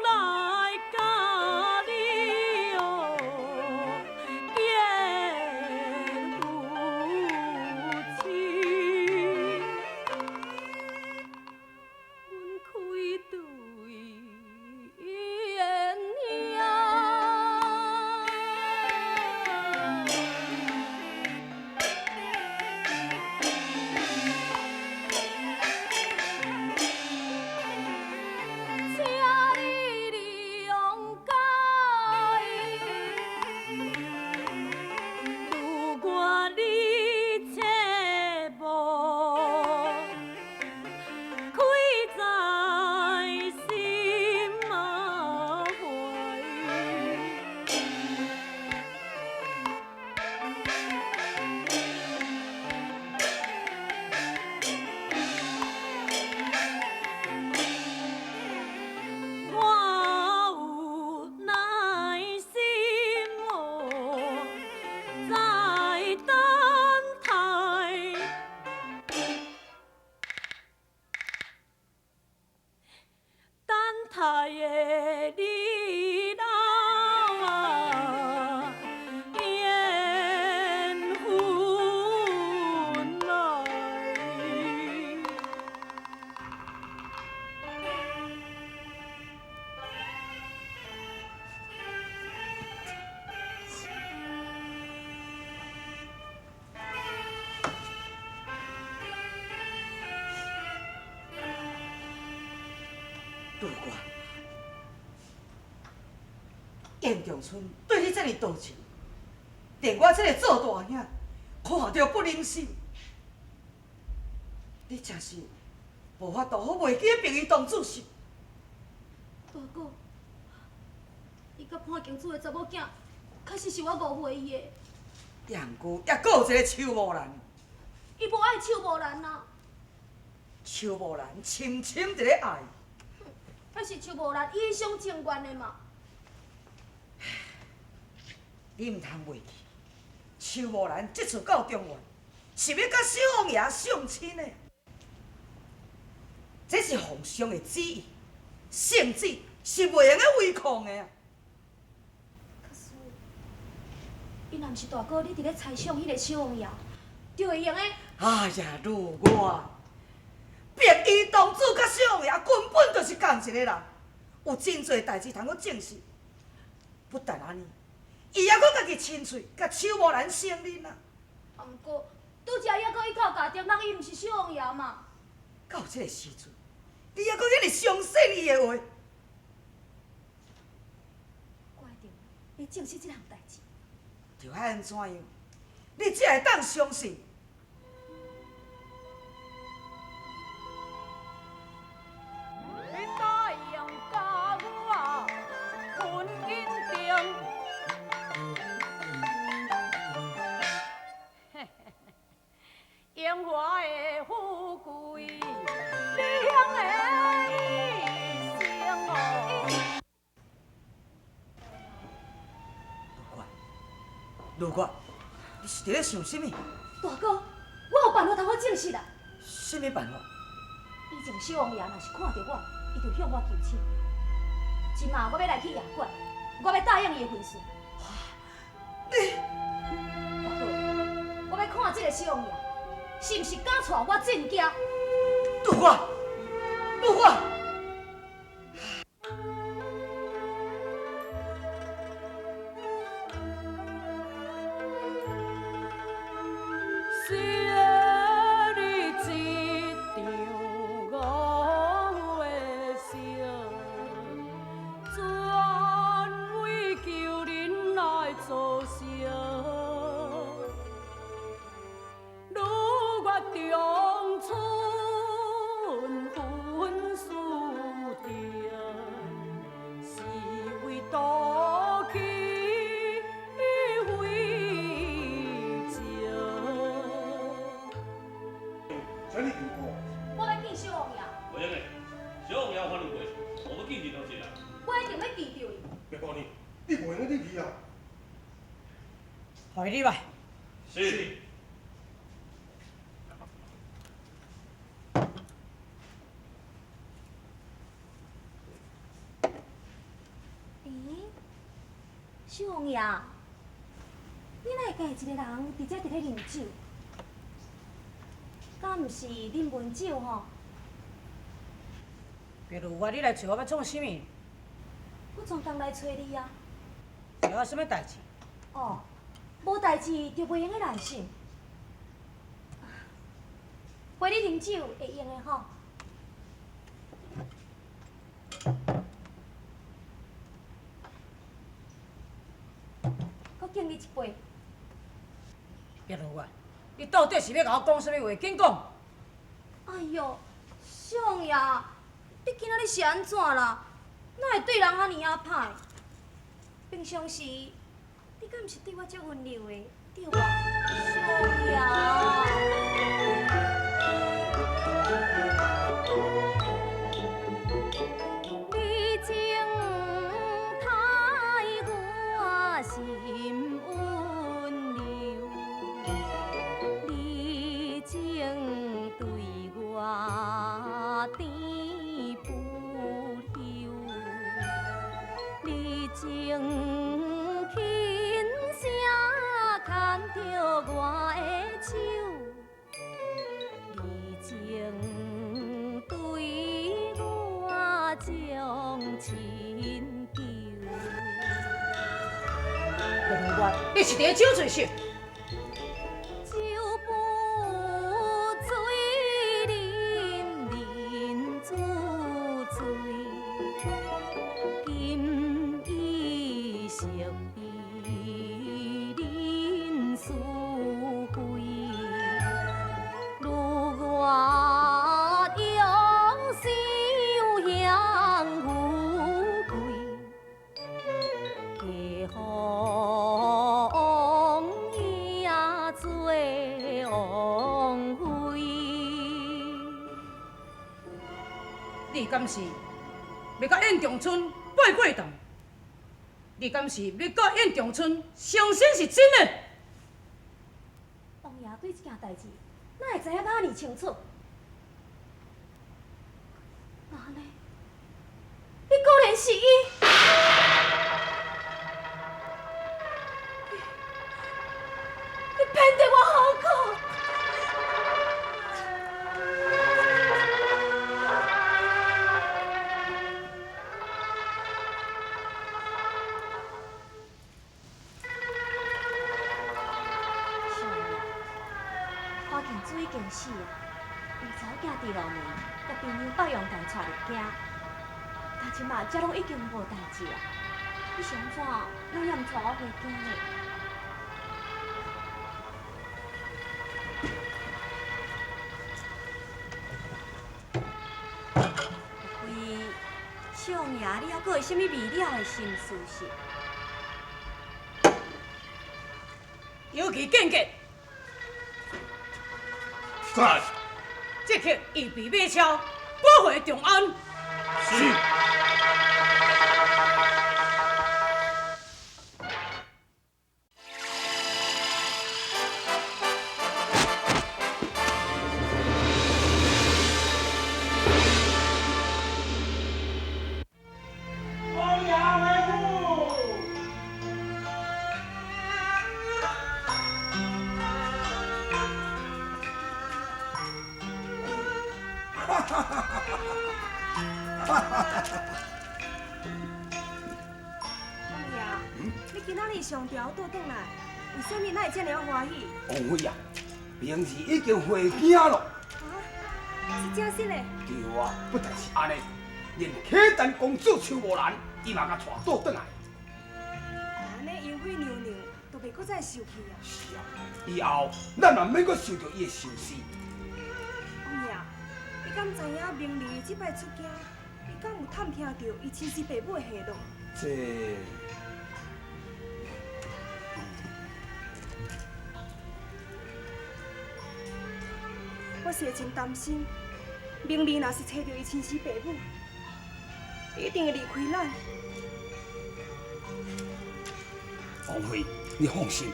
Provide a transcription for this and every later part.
來佮你哦結夫妻，阮開對緣兄。請你諒解，如果你切無開在心懷。我有耐心哦，在等待。等待的你來緣分來。杜月，燕長春對你這爾多情，連我這个做大兄看著不忍心，你真是無法度好袂記得白衣公子是？大哥，伊佮潘公子的查某囝，確實是我誤會伊的。也毋過，猶閣有一个邱無蘭。伊無愛邱無蘭啊。邱無蘭深深佇咧愛。彼是邱無蘭伊一廂情願的嘛。你毋通袂記，邱無蘭這次到中原，是欲佮小王爺相親的。這是皇上的旨意，聖旨是袂用得違抗的啊。可是，伊若毋是大哥，你佇咧猜想彼个小王爺，就會用得。哎呀，如我，白衣公子佮小王爺根本就是仝一个人，有真濟代誌通閣證實。不但按呢，伊猶閣家己親喙共邱無蘭承認啊。啊，毋過拄才伊猶閣一口咬定，人伊毋是小王爺嘛。到這个時陣，你猶閣遐爾相信伊的話？我一定欲證實這項代誌。著愛按怎樣，你才會當相信？你答應佮我分緊定，榮華的富貴，你享的一生哦。盧月，盧月，你是佇咧想啥物？大哥，我有辦法通好證實啦。啥物辦法？以前小王爺若是看著我，伊就向我求親。這馬我欲來去夜館，我欲答應伊的婚事。你，大哥，我欲看這个小王爺是毋是敢帶我進京。盧月，盧月。是你一場五月雪，專為求恁來做相。女月中春婚事定，是為渡去非情。請你求過。我欲見小王爺。袂用的，小王爺反對過，無欲見任何一個人。我一定欲見著伊。白姑娘，你無閒得入去啊。予伊入來。是。小王爺，你哪會家己一個人佇遮佇咧啉酒？敢毋是啉溫酒吼？白露月，你來揣我欲創啥物？我專工來揣你啊！找我啥物代誌？哦，無代誌就袂用得難心。陪你啉酒會用的吼。閣敬你一杯。白露月，你到底是欲共我講啥物話？緊講！哎喲，小王爺，你今仔日是按怎啦？哪會對人按呢仔歹？平常時，你敢毋是對我足溫柔的，對無？小王爺。你情待我心溫柔，你情對我甜不休，你情輕聲牽著我的手，你情對我將親求。白露月，你是佇咧酒醉啥？酒不醉人人自醉，金衣惜比人是非。如月用心享富貴，嫁予王爺做王妃。你敢是欲佮燕長春背過當？你敢是欲佮燕長春相信是真的？王爺對這件代誌，哪會知影甲按呢清楚？那按呢？你果然是伊！你騙得我好苦！小王爺，花镜子已經死啊，伊查某囝佇路門，共朋友北洋台帶入京，但這馬這攏已經無代誌啊！你是按怎，攏猶毋帶我回京呢？莫非小王爺，你猶閣有啥物未了的心事是？尤其見解，在。即刻預備馬車，趕回長安。是。王爺回府。王爺，你今仔日上朝倒轉來，為啥物哪會這爾歡喜？王妃啊，明兒已經回京咯。啊，是真實的？對啊，不但是按呢，連契丹公主邱無蘭，伊嘛共帶倒轉來。按呢，英妃娘娘就袂閣再受氣啊。是啊，以後咱嘛免閣受著伊的仇視。王爺，你敢知影明兒這擺出京，伊敢有探聽著伊親生爸母的下落？這……我是會真擔心，明兒若是揣著伊親生爸母，伊一定會離開咱。王妃，你放心，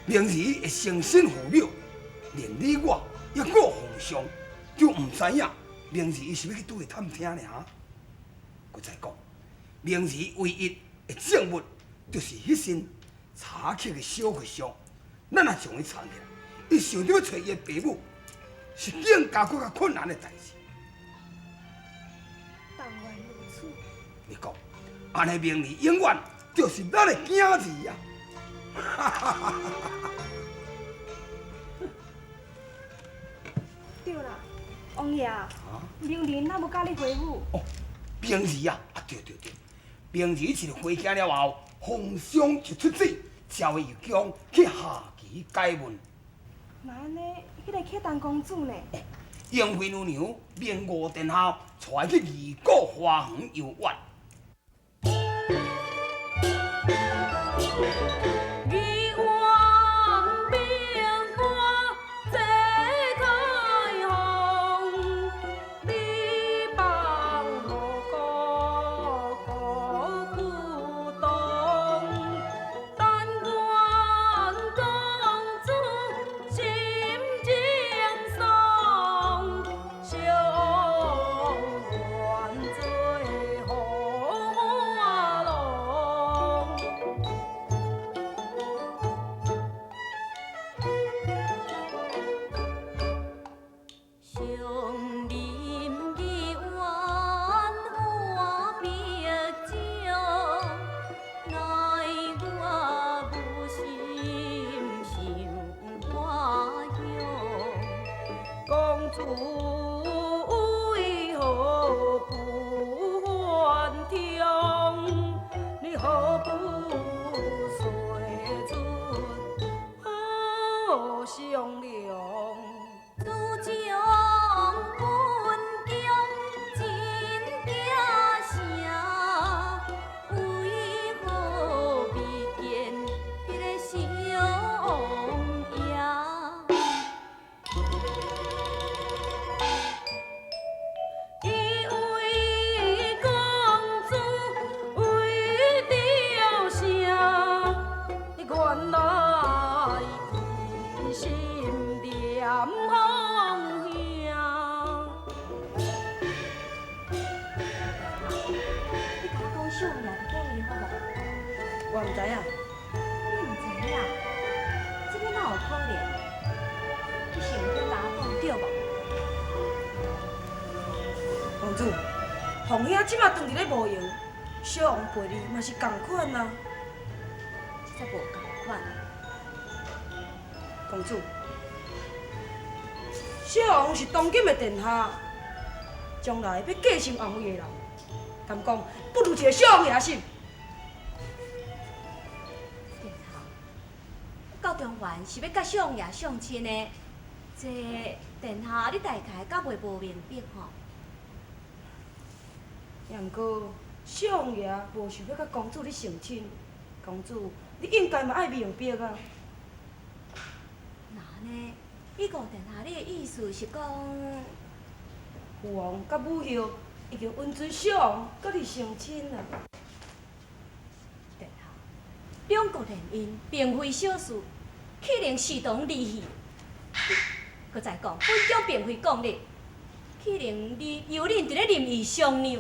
明兒會誠身父母，連你我抑閣皇上都毋知影，明兒伊是欲去佗位探聽爾。閣再講，明兒唯一的證物，就是彼身查克的小和尚，咱若将伊藏起来，伊想著欲揣伊的爸母，是更加阁较困难的代志。但愿如此。你讲，按呢明儿永远就是咱的囝儿啊！哈哈哈哈！对啦，王爷，明儿哪无佮你回府？哦，明儿啊，啊对对对，明儿一回家了后，皇上就出旨，召伊入宫去下棋解问。那按呢，彼个契丹公主呢？英妃娘娘明五殿下带去二股花园游玩。我毋知影。你毋知影？这欲哪有可能？你是毋敢共我讲对无？公主，凤兄这马当伫咧无闲，小王陪你嘛是仝款啊。这才无仝款。公主，小王是当今的殿下，将来欲继承王位的人，敢讲不如一个小王爷心。殿下，到中原是欲佮小王爷相亲的，这殿下你大概敢袂无明白吼？也毋过小王爷无想欲佮公主你成亲，公主你应该嘛爱明白啊。那按呢？以顾殿下你的意思是讲，父王佮母后已经允准小王佮你成亲啊。殿下，两国联姻并非小事，岂能视同儿戏？阁再讲，本宫并非讲你，岂能你由恁伫咧任意商量？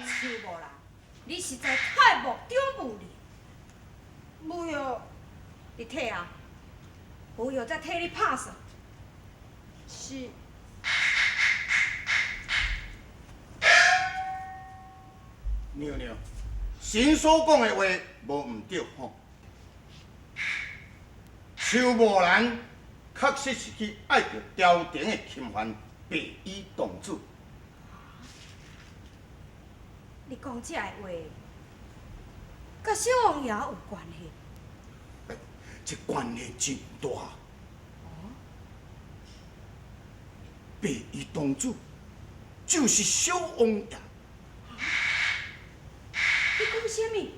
秋无啦，你实在太目中无人。母后，你退后，母后再替你拍算。是。娘娘，神所讲的话无毋对吼。邱无兰确实是去爱著朝廷的钦犯白衣公主。你讲这个话，佮小王爷有关系？这关系真大。白衣公主就是小王爷。你讲啥物？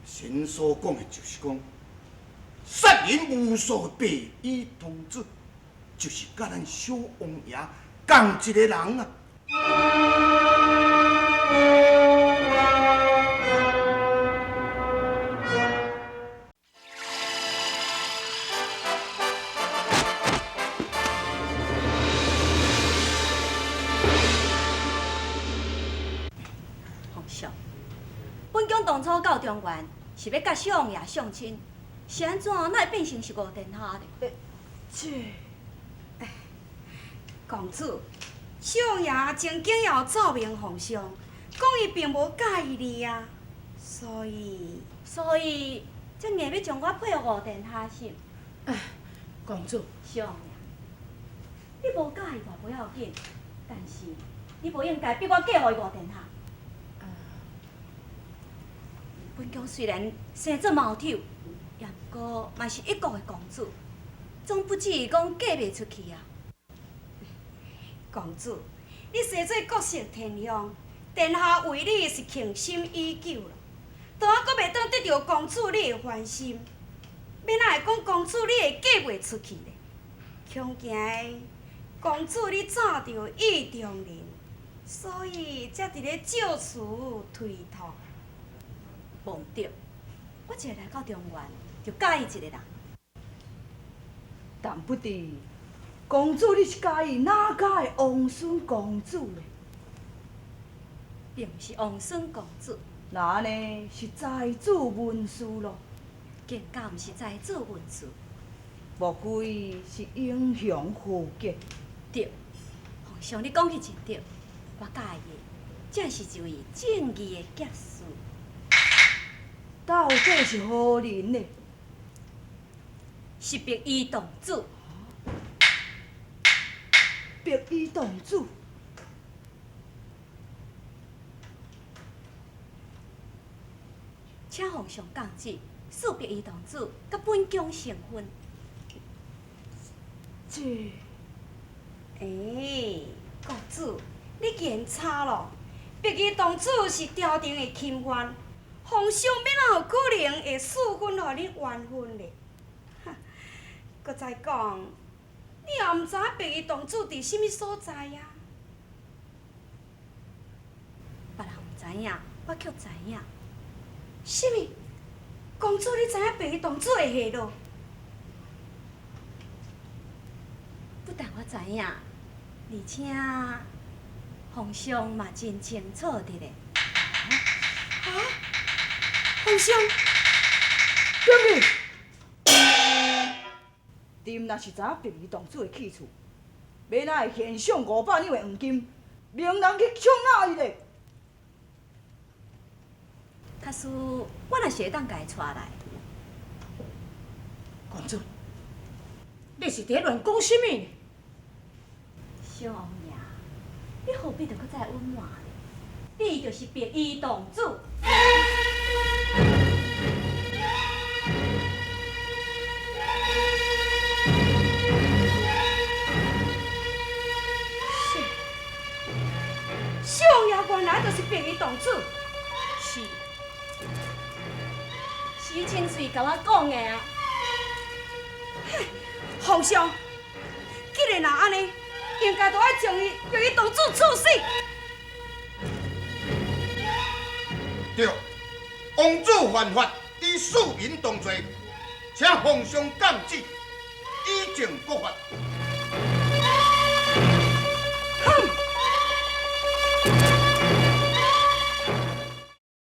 神所讲的就是讲，杀人无数的白衣公主，就是佮咱小王爷仝一个人啊！當初到中原是欲佮相爺相親，是按怎哪會變成是吳殿下咧？這公主，相爺曾經也有奏明皇上，講伊並無佮意你啊，所以所以才硬欲將我配予吳殿下是？公主，相爺，你無佮意我無要緊，但是你無應該逼我嫁予吳殿下。本宮雖然生做毛頭，也毋過嘛是一國的公主，總不至於講嫁袂出去啊。公主，你生做國色天香，殿下為你是傾心已久啦，都猶閣袂當得著公主你的歡心，欲哪會講公主你會嫁袂出去咧？恐驚的公主你早著意中人，所以才佇咧借詞推脫。無毋對，我一來到中原就佮意一個人。但不知公主你是佮意哪家的王孫公主咧？並毋是王孫公主。那按呢是才子文士囉？更加毋是才子文士。莫非是英雄豪傑？對，皇上你講彼真對，我佮意的正是一位正義的俠士。到底是何人呢？是白衣公主。白衣公主。請皇上降旨，賜白衣公主佮本宮成婚。這，欸，公主，你言差囉。白衣公主是朝廷的钦犯，皇上欲哪有可能會賜婚予恁完婚咧？哈，閣再講，你也毋知影白衣公主佇啥物所在啊？別人毋知影，我卻知影。啥物？公主，你知影白衣公主的下落？不但我知影，而且皇上嘛真清楚佇咧。啊？皇上，對不起，朕若是知影白衣公主的去處，欲哪會獻上500兩的黃金，命人去搶拿伊咧？假使我若是會當共伊帶來，公主，你是佇咧亂講啥物呢？小王爺，你何必著閣再隱瞞咧？你就是白衣公主。是，相爺原來就是白衣公主。是，是伊親嘴共我講的啊！皇上，既然若按呢，應該就愛將伊白衣公主處死。對，王子犯法，以庶民同罪，請皇上降旨，以正國法。哼！